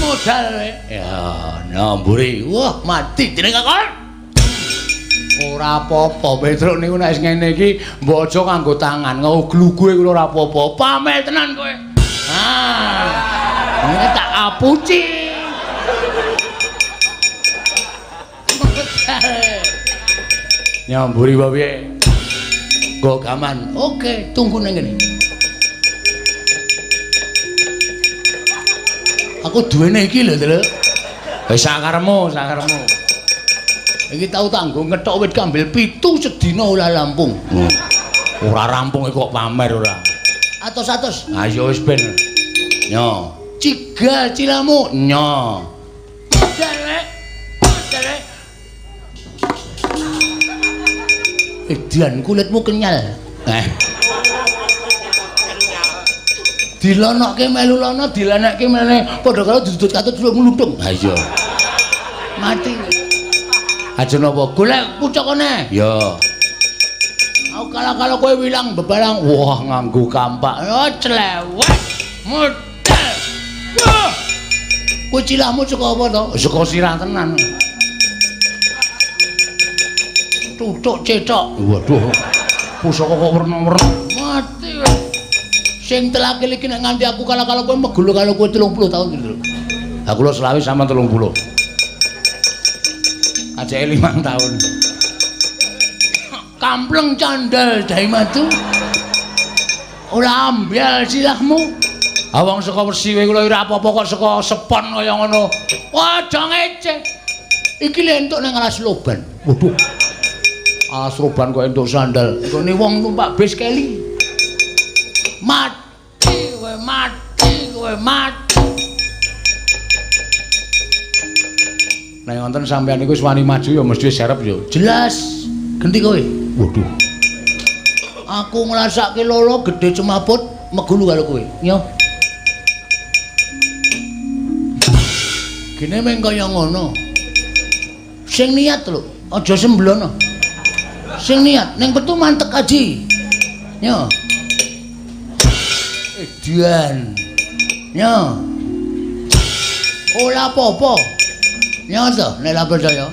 Modal kowe. Ya, namburi. Wah, mati dening kakon. Ora apa-apa, Petruk niku nek wis ngene iki mbok aja nganggo tangan, ngegluguhe kula ora apa-apa. Pamer tenan kowe. Ah. Ini tak apuci. Nyamburi wae piye? Nggo gaman. Oke, tunggu nang kene. Aku duwene iki lho, Truk. Wis sakaremu, sakaremu. Iki tau tanggo ngethok wit kambil 7 sedina ora rampung. Ora rampung kok pamer ora. Atos-atos. Ayo wis ben. Nyo. Cigal cilamu. Nyo. Modal. Modal. Edian kulitmu kenyal. Eh. Dilonokke melu lono, dilenekke melene padha karo dudut katut mluntung. Ha iya. Mati. Aja napa golek pucukane. Ya. Aku kalah-kalah kowe wilang bebalang. Wah, nganggo kampak. Oh, clewek. Modal. Wah. Kowe cilahmu saka apa to? Saka sirah tenan. Tutuk cethok. Waduh. Pusaka kok werna-werna. Mati. Sing telakil iki nek nganti aku kalah-kalah kowe megulu karo kowe 30 tahun gitu. Ha kula selawe sampean 30. Ajeke 5 tahun. Kampleng candal dai madu. Ora ambyal silahmu. Ha wong saka wesi kula ora apa-apa kok saka sepon kaya ngono. Wah, aja ngece. Iki lho entuk nang alas loban. Waduh. Alas roban kok entuk sandal. Nggone wong numpak bis keli. Mati kowe, mati kowe, mati. Nek wonten sampean niku wis wani maju ya mesti serep ya. Jelas. Genti kowe. Waduh. Aku ngrasake lolo gedhe cemaput megulu karo kowe. Nyo. Gene meng kaya ngono. Sing niat lho, aja semblono. Sing niat ning petu mantek aji. Nyo. Edian. Nyo. Ora apa-apa. Nyo to, nek ora percaya.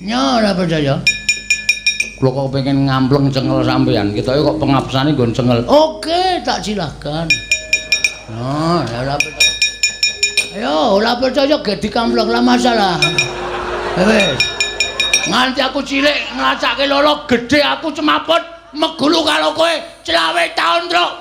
Nyo ora percaya. Kula kok pengen ngampleng cengel sampean. Ketoke kok pengapsane nggon cengel. Oke, tak silahkan. Nah, ora percaya. Ayo, ora percaya ge dikampleng lah masalah. Wis. Nganti aku cilik nglacake lolo gedhe aku cemaput megulu karo kowe 25 taun, Truk.